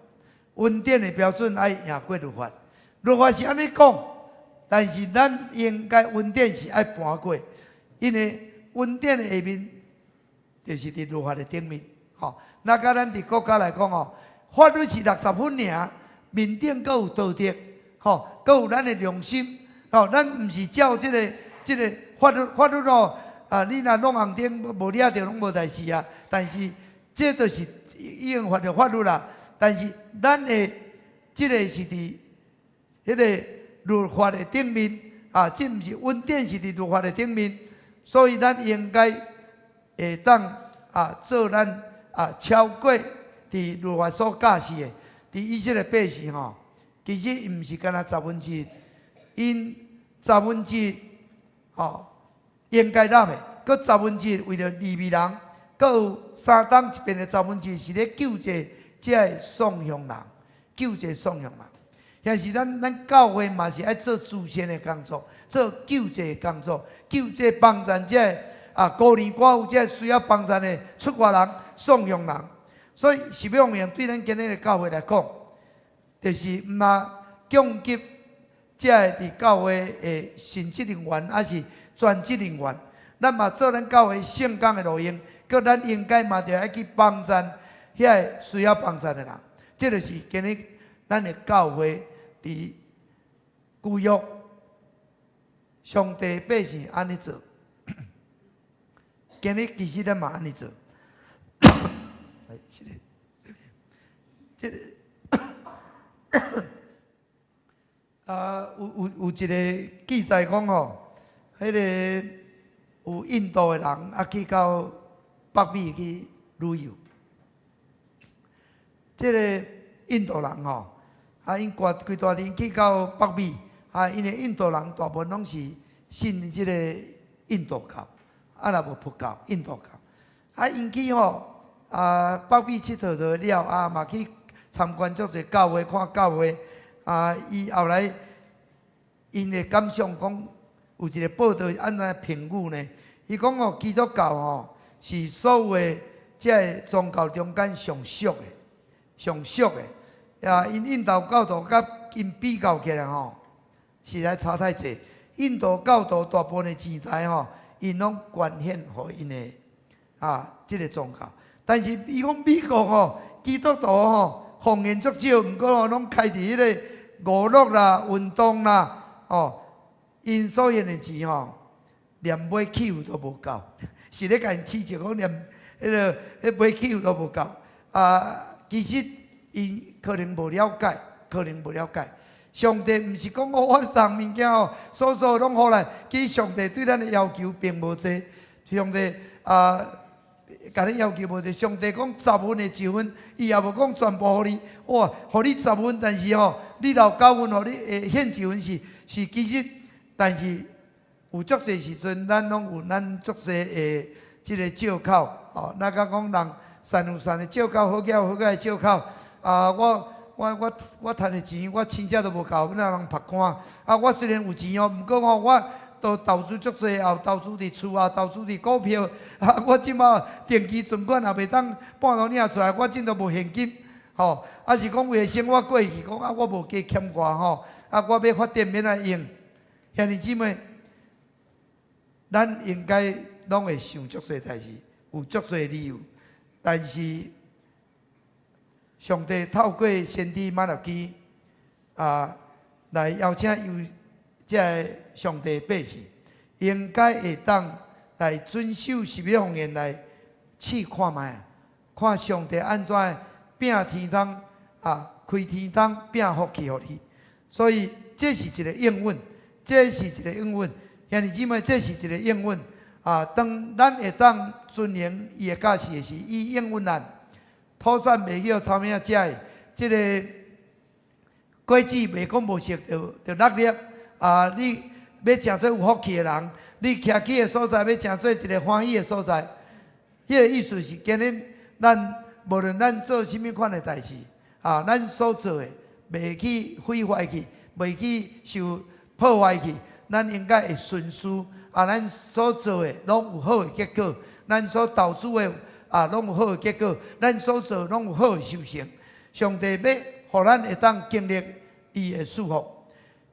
恩典的標準愛贏過律法。律法是按呢講，但是咱應該恩典是愛盤過，因為恩典的下面就是佇律法的頂面。吼，那佮咱佇國家來講吼，法律是60分爾，面頂閣有道德，吼，閣有咱的良心，吼，咱毋是照這个法律法律哦，啊，你若弄紅燈無掠著攏無代誌啊。但是這就是已經犯著法律啦。但是咱的這个是佇彼个律法的頂面啊，這毋是恩典是佇律法的頂面，所以咱應該會當啊做咱啊超過佇律法所教示的。佇以色列百姓吼，其實毋是干焦十分之一，𪜶十分之一吼應該納的，閣十分之一為著利未人，閣有三冬一遍的十分之一是咧救濟這个喪鄉人，救濟喪鄉人。現時咱教會嘛是愛做慈善的工作，做救濟的工作，救濟幫贊這个啊孤兒寡婦這个需要幫贊的出外人、喪鄉人。所以十一奉獻對咱今日的教會來講，就是毋但供給這个佇教會的神職人員，抑是全職人員，咱嘛做咱教會聖工的路用，閣咱應該嘛著愛去幫贊遐个需要幫贊的人。這就是今日咱的教會佇舊約上帝百姓按呢做，今日其實咱嘛按呢做。是的，這个啊，有一个記載講吼，彼个有印度的人啊去到北美去旅遊，這个印度人吼，啊，𪜶規大陣去到北美，啊，因為印度人大部分攏是信這个印度教，啊，若無佛教，印度教，啊，𪜶去吼。啊，北美𨑨迌迌了，啊，嘛去參觀足濟教會，看教會。啊，伊後來𪜶的感想講，有一个報道按怎評語呢？伊講哦，基督教吼是所有的這个宗教中間上俗的、上俗的。啊，𪜶印度教徒佮𪜶比較起來吼，實在差太濟。印度教徒大部分的錢財吼，𪜶攏捐獻予𪜶的啊，這个宗教。但是伊講美國吼，基督徒吼奉獻足少，毋過吼攏開佇彼個娛樂啦、運動啦，哦，𪜶所獻的錢吼，連買汽油都無夠，是咧共𪜶指責講連彼个彼買汽油都無夠。啊，其實𪜶可能無了解，可能無了解。上帝毋是講哦，我逐物件哦，所所攏予咱。其實上帝對咱的要求並無濟。上帝啊，共咱要求無濟。上帝講十分的一分，伊也無講全部予你。哇，予你十分，但是吼，你留九分，予你會獻一分是是其實，但是有足濟時陣，咱攏有咱足濟的這个借口。哦，若講講人善有善的借口，好額有好額的借口。啊，我趁的錢，我親戚都無夠，欲予人曝光。啊，我雖然有錢哦，毋過吼，我都投資足濟，也有投資佇厝啊，投資佇股票。啊，我這馬定期存款也袂當半路領出來，我這都無現金。吼，啊是講為了生活過去，講啊我無加欠偌吼，啊我欲發展欲按怎用。兄弟姊妹，咱應該攏會想足濟代誌，有足濟理由，但是，上帝透過先知瑪拉基啊，來邀請猶這个上帝百姓，應該會當來遵守十一奉獻來試看覓啊，看上帝按怎摒天窗啊，開天窗摒福氣予你。所以這是一个應允，這是一个應允，兄弟姊妹，這是一个應允啊。當咱會當遵行伊的教示的時，伊應允咱。土產袂去予草螟食的，這个果子袂講無熟就就落粒啊！你欲成做有福氣的人，你徛起的所在欲成做一个歡喜的所在。彼个意思是，今日咱無論咱做啥物款的代誌啊，咱所做的袂去毀壞去，袂去受破壞去，咱應該會順遂啊！咱所做的攏有好的結果，咱所投資的，啊，攏有好的結果，咱所做攏有好的收成。上帝欲予咱會當經歷伊的祝福。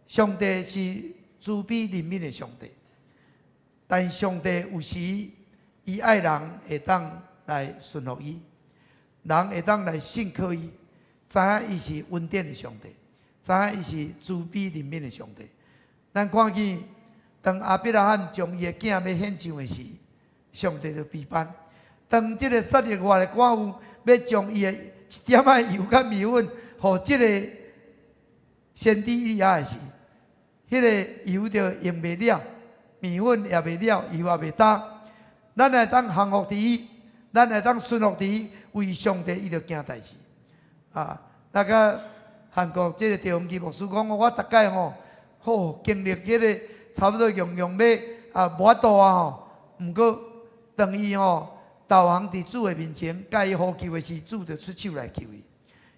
上帝是慈悲憐憫的上帝，但上帝有時伊愛人會當來順服伊，人會當來信靠伊，知影伊是恩典的上帝，知影伊是慈悲憐憫的上帝。咱看見當亞伯拉罕將伊的囝欲獻上的時，上帝就備辦。當這个撒勒法的寡婦欲將伊的一點仔油佮麵粉，予這个先知以利亞的時，彼个油就用袂了，麵粉也袂了，油也袂焦。咱會當降服佇伊，咱會當順服佇伊，為上帝伊就行代誌。啊，那个韓國這个趙永基牧師講，我逐擺吼，好經歷彼个差不多樣樣欲啊無法度啊吼，毋過當伊吼，投降佇主的面前，共伊呼求的時，主就出手來救伊。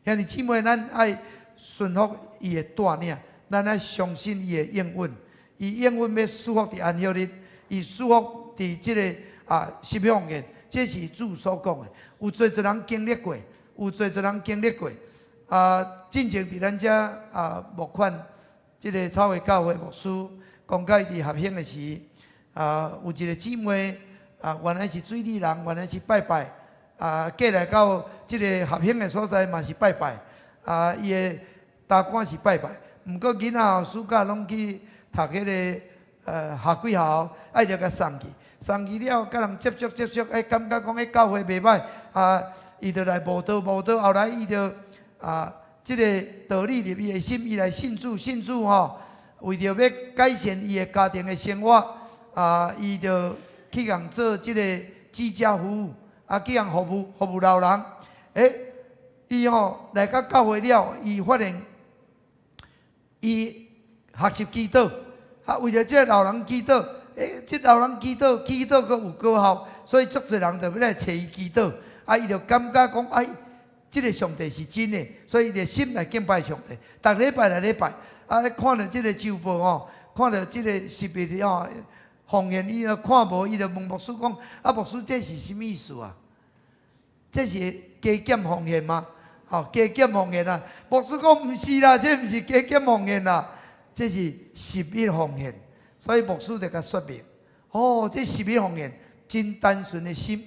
兄弟姊妹，咱愛順服伊的帶領，咱愛相信伊的應允。伊應允欲賜福佇安息日，伊賜福佇這个啊十一奉獻，這是主所講的。有濟濟人經歷過，有濟濟人經歷過。啊，進前佇咱遮啊募款，這个草會教會牧師講到伊佇合興的時，啊，有一个姊妹。啊，原來是水里人，原來是拜拜。啊，過來到這个合興的所在嘛是拜拜。啊，伊的大官是拜拜。毋過囡仔暑假攏去讀彼个夏季校，愛著共送去。送去了，佮人接觸接觸，欸，感覺講彼教會袂䆀。啊，伊就來慕道慕道，後來伊就啊，這个道理入伊的心，伊來信主信主吼，為著欲改善伊的家庭的生活，啊，伊就去共做這个居家服務，啊，去共服務服務老人。欸，伊吼來到教會了，伊發現伊學習祈禱，啊，為著這个老人祈禱，欸，這老人祈禱祈禱閣有果效，所以足濟人就欲來揣伊祈禱。啊，伊就感覺講，哎，這个上帝是真的，所以伊就心來敬拜上帝。逐禮拜來禮拜，啊，看著這个週報吼，看著這个十一吼。奉獻伊都看無，伊就問牧師講：啊，牧師，這是啥物意思啊？這是加減奉獻嗎？吼，加減奉獻啊！牧師講毋是啦，這毋是加減奉獻啦，這是十一奉獻。所以牧師就共說明：哦，這十一奉獻真單純的心，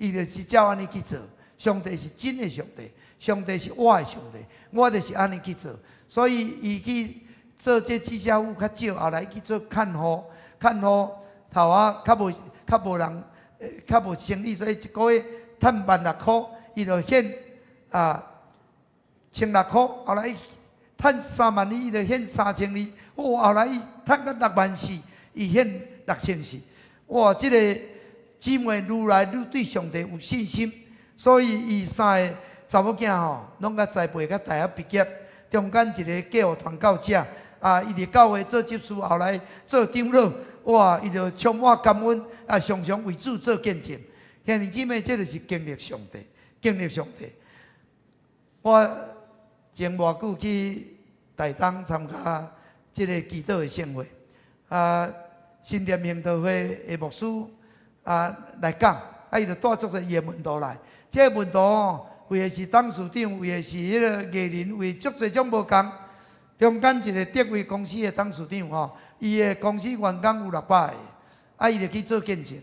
伊就是照按呢去做。上帝是真的上帝，上帝是我的上帝，我就是按呢去做。所以伊去做這記者夫較少，後來去做看護，看護頭仔較無人，較無生意，所以一個月趁16,000箍，伊就獻啊千六箍。後來趁32,000，伊就獻3200。哇！後來伊趁到6萬4，伊獻6400。哇！這个姊妹愈來愈對上帝有信心，所以伊三个查某囝吼，攏共栽培甲大學畢業，中間一个嫁予傳教者，啊，伊佇教會做執事，後來做長老，哇！伊就充滿感恩，啊，常常為主做見證。兄弟姊妹，這就是經歷上帝，經歷上帝。我前無久去台東參加這个祈禱的盛會，啊，新店行道會的牧師啊來講，啊，伊就帶足濟伊的門徒來。這个門徒吼，有的是董事長，有的是彼个藝人，有的足濟種無仝。中間一个德威公司的董事長吼，伊的公司員工有600个，啊，伊就去做見證。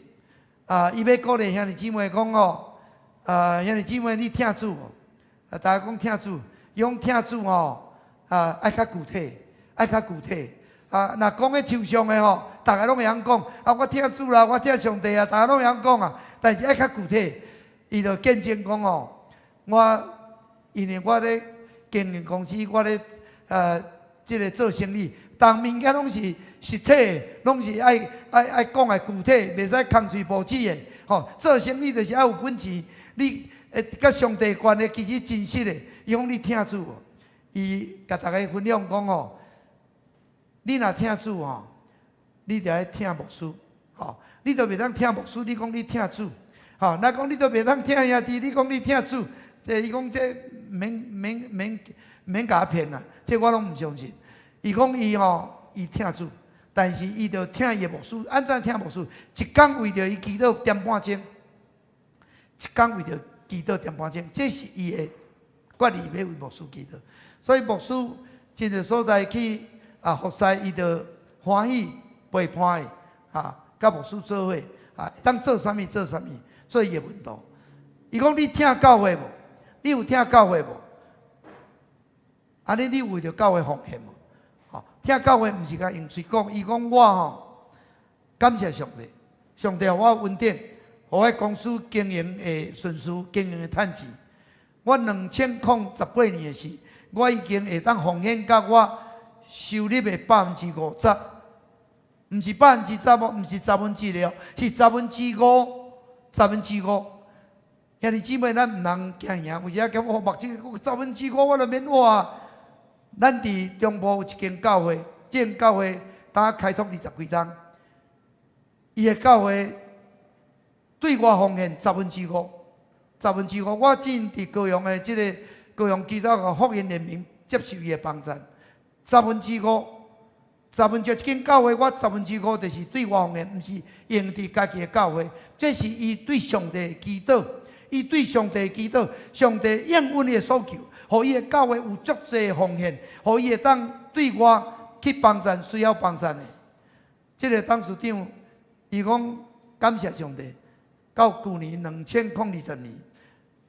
啊，伊欲鼓勵兄弟姊妹講吼，啊，兄弟姊妹你疼主無？啊，大家講疼主，伊講疼主吼，啊，愛較具體，愛較具體。啊，若講彼抽象的吼，逐个攏會曉講。啊，我疼主啦，我疼上帝啊，逐个攏會曉講啊。但是愛較具體，伊就見證講吼，我因為我咧經營公司，我咧這个做生意，逐物件攏是實體的，攏是愛講的具體，袂使空喙無舌的。吼，做生意就是愛有本錢，你會佮上帝關係其實真實的。伊講你疼主無？伊共大家分享講吼，你若疼主吼，你就愛疼牧師，吼，你都袂當疼牧師，你講你疼主，吼，若講你都袂當疼兄弟，你講你疼主，這伊講這免免免免共我騙啦，這我攏毋相信。伊講伊吼，伊疼主，但是伊就疼伊的牧師，按怎疼牧師？一工為著伊祈禱點半鐘，一工為著祈禱點半鐘，這是伊的決意，欲為牧師祈禱。所以牧師真濟所在去啊服侍，伊就歡喜陪伴伊，啊，佮牧師做伙，啊，當做啥物做啥物，做伊的門徒。伊講你疼教會無？你有疼教會無？按呢你為著教會奉獻無？吼，疼教會毋是共用喙講，伊講我吼感謝上帝，上帝予我恩典，予我公司經營會順遂，經營會趁錢。我2018年的時，我已經會當奉獻甲我收入的50%，毋是10哦，毋是1/10哦，是十分之五，十分之五。兄弟姊妹，咱毋通驚贏，有時仔感覺我目睭十分之五，我都免活啊。咱佇中部有一間教會，這間教會當開拓二十幾冬，伊的教會對外奉獻十分之五，十分之五。我之前佇高雄的這个高雄基督教福音聯盟接受伊的幫贊，十分之五，十分之一間教會，我十分之五就是對外奉獻，毋是用佇家己的教會，這是伊對上帝的祈禱，伊對上帝的祈禱，上帝應允伊的所求。予伊的教會有足濟奉獻，予伊會當對外去幫贊需要幫贊的。這个董事長，伊講感謝上帝，到舊年2020年，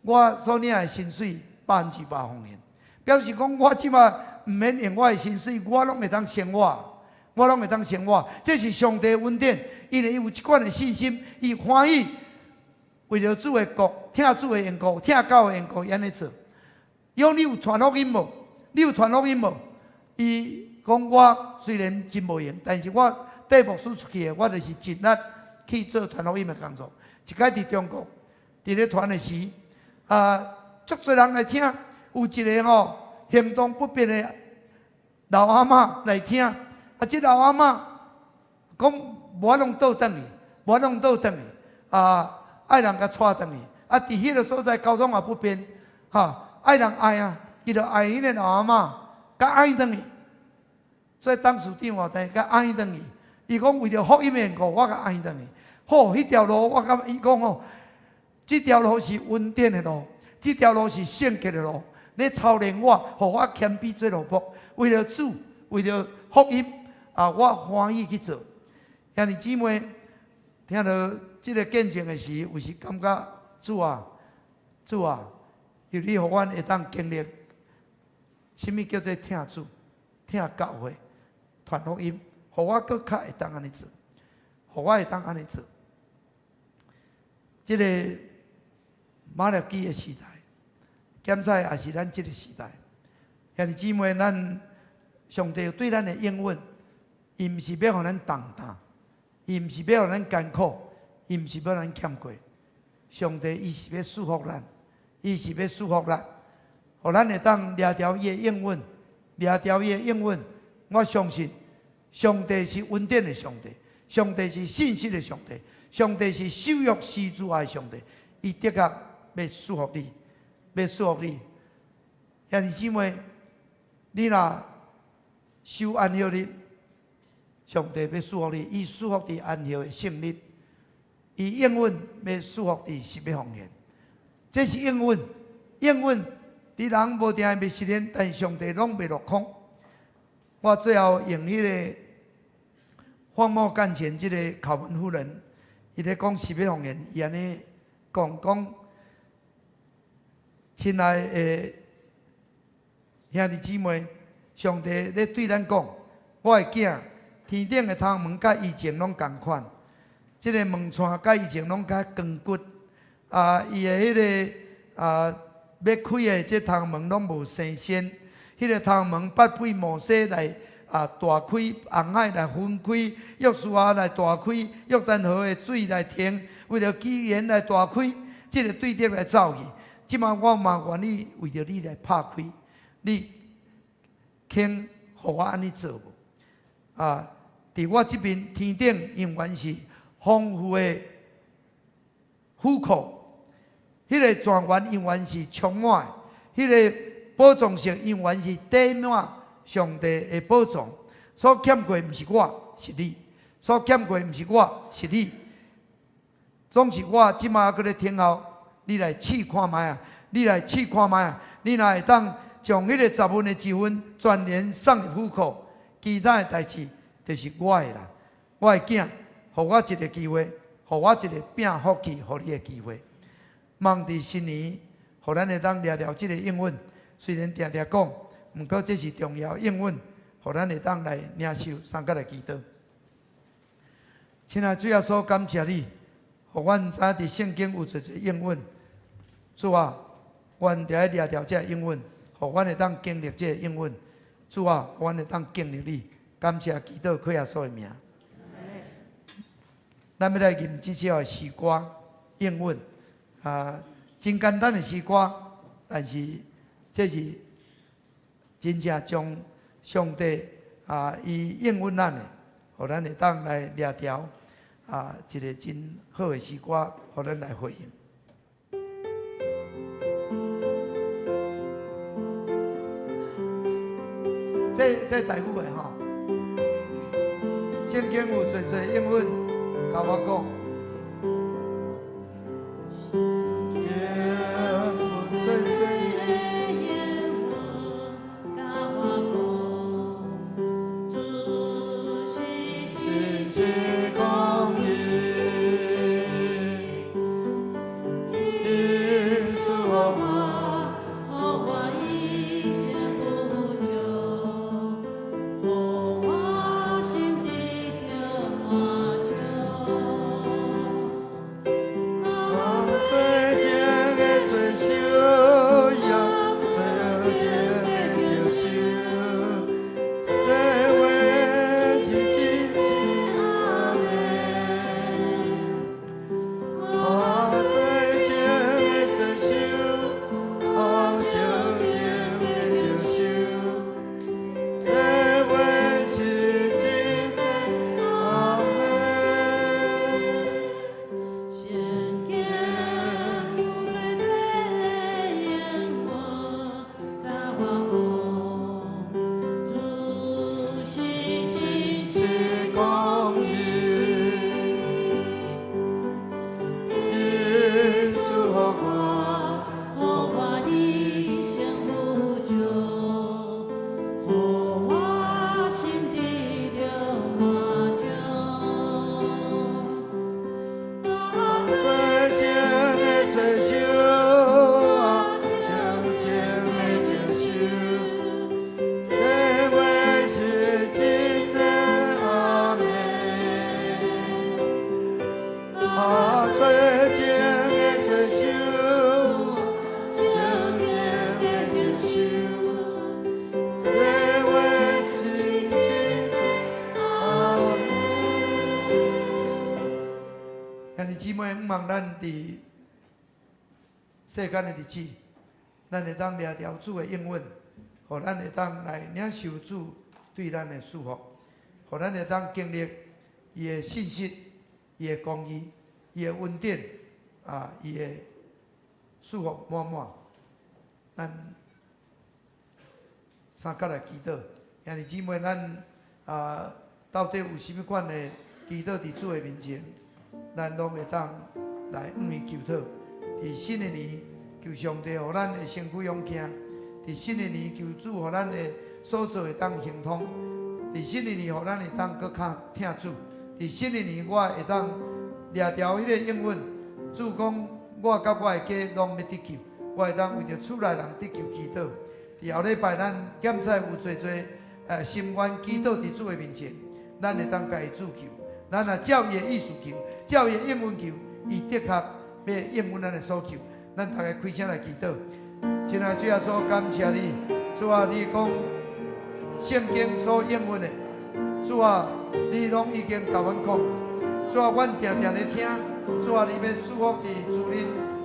我所領的薪水100%奉獻，表示講我這馬毋免用我的薪水，我攏會當生活，我攏會當生活。這是上帝恩典，因為伊有這款的信心，伊歡喜為著主的國，疼主的緣故，疼教會的緣故，伊按呢做。伊講你有傳福音無？你有傳福音無？伊講我雖然真無閒，但是我綴牧師出去的，我就是盡力去做傳福音的工作。一擺佇中國，佇咧傳的時，啊，足濟人來聽，有一个吼行動不便的老阿嬤來聽，啊，這老阿嬤講無法度倒轉去，無法度倒轉去，啊，愛人共帶轉去，啊，佇彼个所在交通也不便，哈。愛人愛啊，伊就愛彼个老阿嬤，共愛轉去。所以董事長哦，共愛轉去。伊講為著福音的緣故，我共愛轉去。好，彼條路我感覺伊講吼，這條路是恩典的路，這條路是聖潔的路。你操練我，予我謙卑做奴僕，為著主，為著福音啊，我歡喜去做。兄弟姊妹，聽著這个見證的時，有時感覺主啊，主啊，求你予阮會當經歷，啥物叫做疼主、疼教會、傳福音，予我閣較會當按呢做，予我會當按呢做。這個瑪拉基的時代，檢採也是咱這個時代。兄弟姊妹，咱上帝對咱的應允，伊毋是欲予咱重擔，伊毋是欲予咱艱苦，伊毋是欲咱欠過。上帝伊是欲祝福咱，伊是欲祝福咱，予咱會當掠著伊的應允，掠著伊的應允。我相信上帝是恩典的上帝，上帝是信實的上帝，上帝是守約施慈愛的上帝。伊的確欲祝福你，欲祝福你。兄弟姊妹，你若守安息日，上帝欲祝福你，伊祝福佇安息的聖日，伊應允欲祝福佇十一奉獻，這是應允，應允，佇人無定會實現，但是上帝攏袂落空。我最後用彼个荒漠干前這个考文夫人，伊咧講十一奉獻，伊按呢講講，親愛的兄弟姊妹，上帝咧對咱講，我的囝，天頂的窗門佮以前攏仝款，這个門掣佮以前攏較堅固，啊，伊的彼个啊，欲開的這窗門攏無生鉎，彼个窗門捌被摩西來啊大開，紅海來分開，約書亞來大開，約旦河的水來停，為著基甸來大開，這个對敵來走去。這馬我嘛願意為著你來拍開，你肯予我按呢做無？啊，佇我這邊天頂永遠是豐富的府庫，彼个泉源永遠是充滿的，彼个寶藏室永遠是貯滿上帝的寶藏。所欠過毋是我，是你；所欠過毋是我，是你。總是我這馬閣咧等候你來試看覓啊！你來試看覓啊！你若會當將彼个十分的一分全然送入府庫，其他的代誌就是我的啦。我的囝，予我一个機會，予我一个拼福氣予你的機會。望佇新年，予咱會當掠著這个應允。雖然定定講，毋過這是重要應允，予咱會當來領受，相佮來祈禱。親愛的主耶穌，感謝你，予阮知影佇聖經有濟濟應允。主啊，阮著愛掠著這个應允，予阮會當經歷這个應允。主啊，予阮會當經歷你。感謝祈禱，靠耶穌的名。咱欲來吟這首的詩歌應允啊，真簡單的詩歌，但是這是真正將上帝啊，伊應允咱的，予咱會當來掠著啊，一个真好的詩歌，予咱來回應。這這台語的吼，聖經有濟濟應允，共我講。聖經有濟濟應允，共我講，主是信實公義，伊賜予我，予我一生富足，予我心得著滿足。罪情的罪受，也罪情的接受，這話是真實阿們。罪情的罪受，罪情的接受，這話是真的阿們。聖經有濟濟應允，共我講，主是信實公義，伊賜予我，予我一生富足，予我心得著滿足。罪情的罪受，望咱佇世間的日子，咱會當掠著主的應允，予咱會當來領受主對咱的祝福，予咱會當經歷伊的信實、伊的公義、伊的恩典，啊，伊的祝福滿滿。咱三角來祈禱，兄弟姊妹，咱啊，到底有啥物款的祈禱佇主的面前，咱攏會當來向伊求討。佇新的年，求上帝予咱的身軀勇健；佇新的年，求主予咱的所做會當亨通；佇新的年，予咱會當閣較疼主；佇新的年，我會當掠著彼个應允，主講我佮我的家攏欲得救，我會當為著厝內人得救祈禱。佇後禮拜，咱檢查有濟濟心願祈禱佇主的面前，咱會當共伊主求。咱若照伊的意思求，照伊的應允求，伊的確欲應允咱的所求。咱逐家開聲來祈禱。親愛的主耶穌，感謝你，主啊，你講聖經所應允的，主啊，你攏已經共阮講。主啊，阮定定咧聽。主啊，你欲祝福佇主日，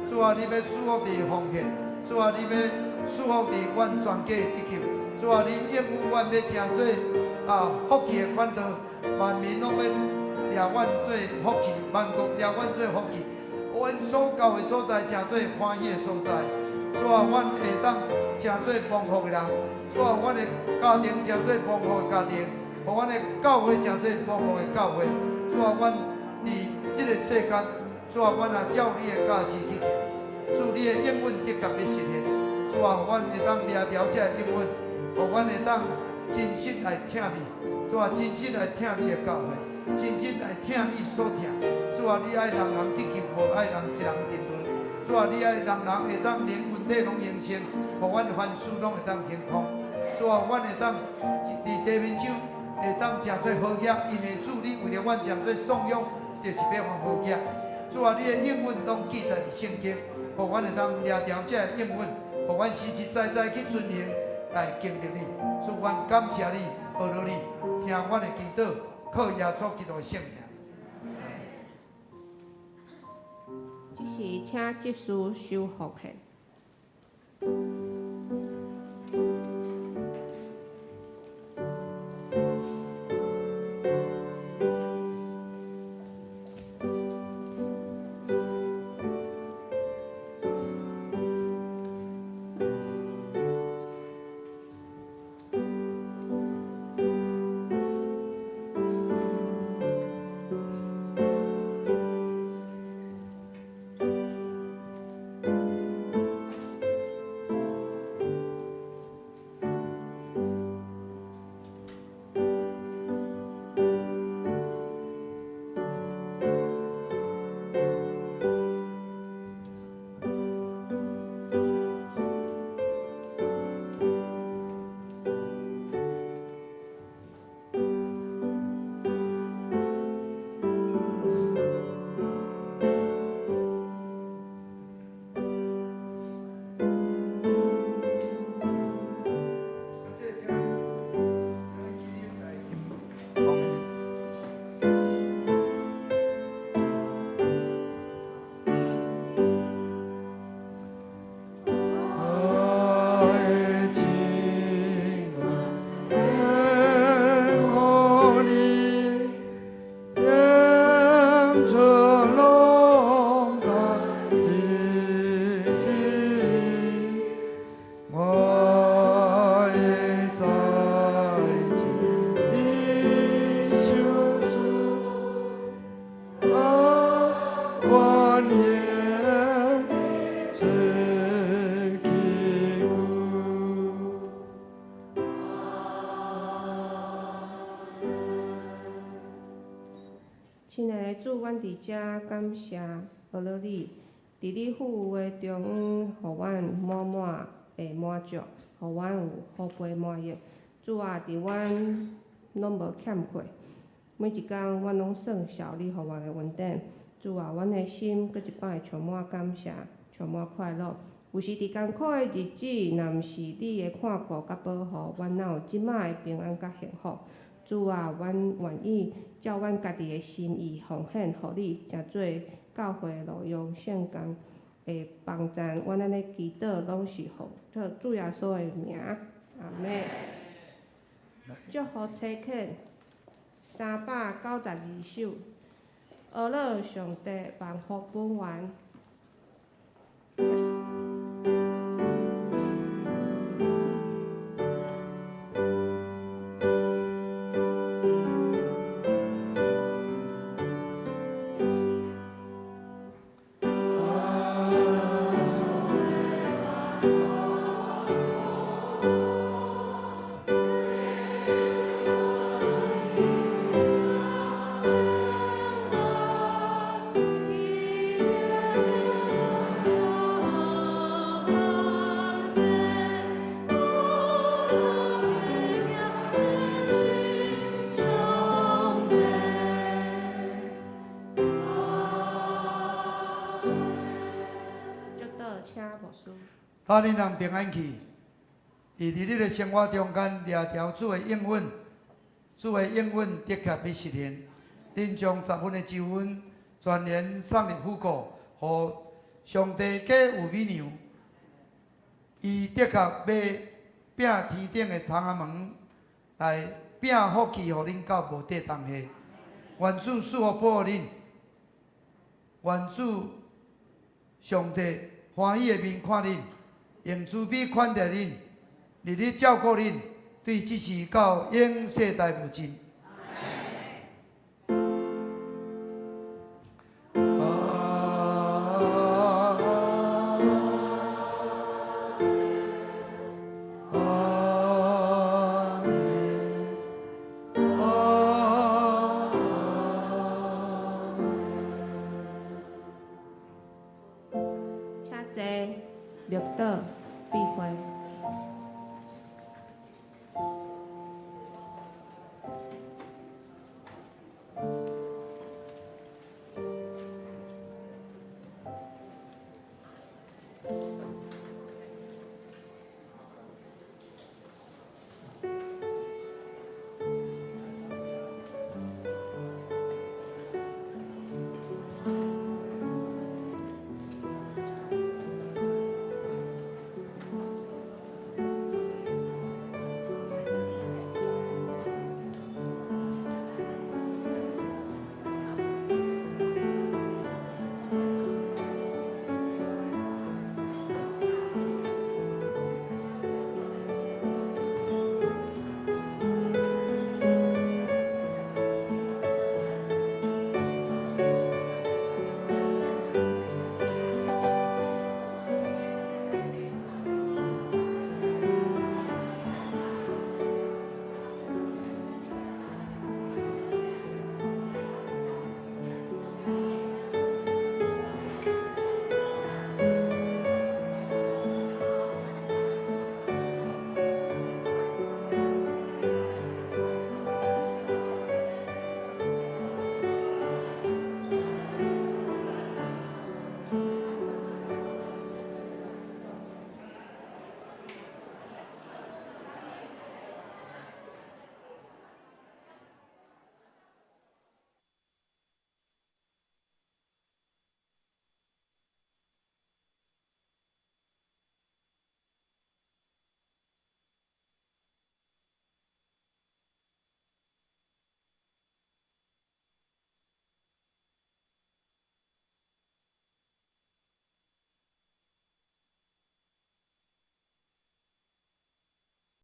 主啊，你欲祝福佇奉獻，主啊，你欲祝福佇阮全家的得救。主啊，你應允阮欲成做啊福氣的管道，萬民攏欲掠阮做福氣，萬國掠阮做福氣。阮所到的所在，成做歡喜的所在。主啊，阮會當成做蒙福的人。主啊，阮的家庭成做蒙福的家庭，予阮的教會成做蒙福的教會。主啊，阮佇這個世間，主啊，阮若照你的教示去行，主你的應允的確欲實現。主啊，予阮會當掠著這個應允，予阮會當真實來疼你。主啊，真實來疼你的教會，真實來疼你所疼。主啊，你愛人人得救，無愛人一人沉淪。主啊，你愛人人會當靈魂體攏永生，予阮凡事攏會當亨通。主啊，阮會當佇地面上會當成做好額，因為主你為著阮成做送養，就是欲予好額。主啊，你的應允攏記載佇聖經，予阮會當掠著這個應允，予阮實實在在去遵行來經歷你。主，阮感謝你，阿羅你，聽阮的祈禱，靠耶穌基督的聖名。這是請執事收奉獻。親愛的主，阮佇遮感謝阿羅你，佇你富有的中央，予阮滿滿的滿足，予阮有好杯滿溢。主啊，佇阮攏無欠缺，每一工阮攏算數你予阮的恩典。主啊，阮的心閣一擺充滿感謝，充滿快樂。有時佇艱苦的日子，若毋是你的看顧佮保護，阮哪有這擺的平安佮幸福？主啊，阮願意照阮家己的心意奉獻予你，成做教會路用聖工的幫贊。阮按呢祈禱，攏是奉主耶穌的名，阿們。祝福差遣392首，阿樂上帝萬福本源。祝禱請牧師。帶恁人平安去，佇你的生活中間掠著主的應允，主的應允的確欲實現。恁將十分的一分全然送入府庫，予上帝加有美糧。伊的確欲摒天頂的窗仔門來摒福氣，予恁到無地通下。願主賜福保護恁，願主上帝歡喜的面看恁，用慈悲款待恁，日日照顧恁，對這時到永世代無盡。阿們，阿請坐，默禱，閉會。